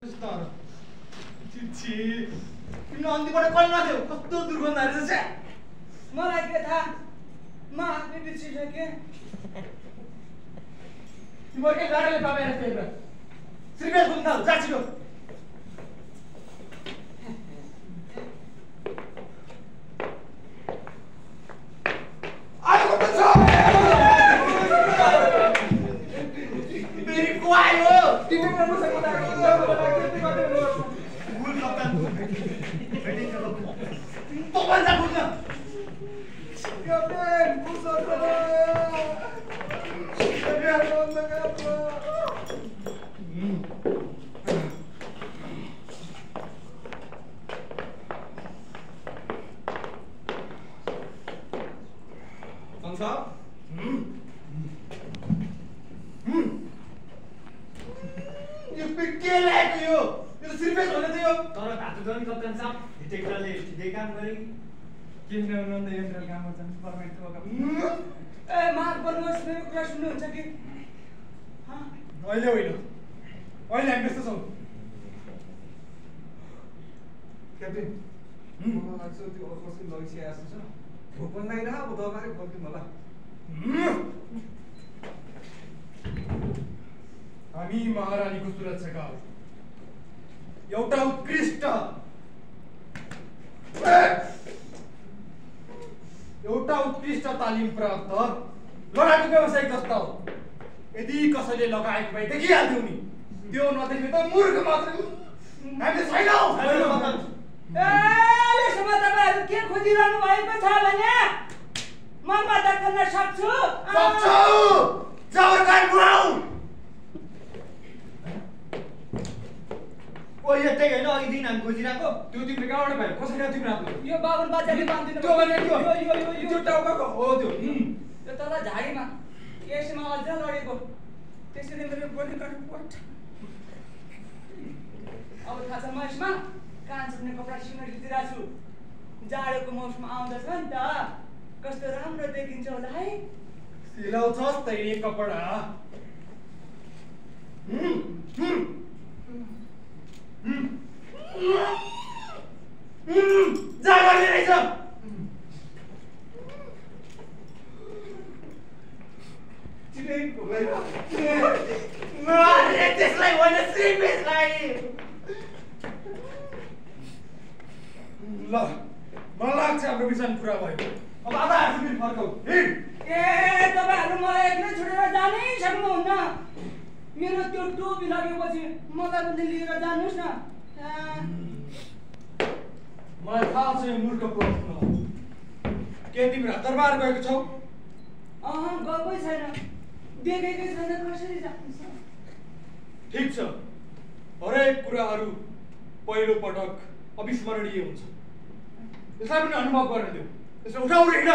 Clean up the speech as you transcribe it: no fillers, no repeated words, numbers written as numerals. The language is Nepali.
तिमीले अन्तिबाट कल नदेऊ कस्तो दुर्गन्ध आइरहेछ मलाई के थाहा म आफै बिर्सिसके तिम्रो के गाडीले पाएर फेरि श्रीवेश गुन्दा जा छिटो आयो त छ मेरी को आयो तिमी मसँग कुरा तो बंदा बुझना क्याप्टेन पुसो यार बंद कर संसा ये पिक्के लायक यो तो सिर्फ होने दियो तर धातु जन कप्तान साहब टेक्नोले ठिकै काम गरे किन नन्द यन्त्र काम गर्छन् परमेन्ट ए मार बन्नुहोस् मेरो कुरा सुन्नुहुन्छ कि अहिले होइन अहिले हामी व्यस्त छौँ क्याप्टेन मलाई लाग्छ त्यो कसै लगिसकेको जस्तो छ भोक पनि लागिरह अब दबारे फर्किनु होला हामी महारानीको सुरक्षाका एउटा उत्कृष्ट तालिम प्राप्त लडाकु व्यवसायिक जस्ता हो यदि कसैले लगाएको भए देखिहाल्थ्यौ नि त्यो नदेखे त मूर्ख मात्र हामीले छैनौँ यसमा तपाईँहरू के खोजिरहनु भएको छ भने म मद्दत गर्न सक्छु जबरकार बुहाउ ओ यतै हैन अघि दिन हामी खोजिराको त्यो तिम्रो कहाँबाट भयो कसरी तिम्रो हातमा यो बाबुल बाजाले बान्दिनु त्यो भने त्यो यो टाउकाको हो त्यो त्यो तल झाडीमा यसमा अझ लडेको त्यसैले मेरो बोडी काट्नु पर्छ अब थाहा छ म यसमा कान सुन्ने कपडा सिउँदिरहेको छु जाडोको मौसम आउँदैछ नि त कस्तो राम्रो देखिन्छ होला है सिलाउँछस् तैले कपडा जा गर्ने रहेछ त्यसलाई भने श्रीपेशलाई ल मलाई लाग्छ हाम्रो मिसन पुरा भयो अब आधा आफै फर्काउ ए तपाईहरु मलाई एक्लै छोडेर जानै सक्नुहुन्न मेरो त्यो टोपी लगेपछि मलाई पनि लिएर जानुस् न मलाई थाहा छ यो मूर्ख प्रश्न के तिम्रो दरबार गएको छौ गएकै छैन देखेकै छैन कसरी जान्छ ठिक छ हरेक कुराहरू पहिलो पटक अविस्मरणीय हुन्छ त्यसलाई पनि अनुभव गर्न दिऊ त्यसलाई उठाउ र हिँड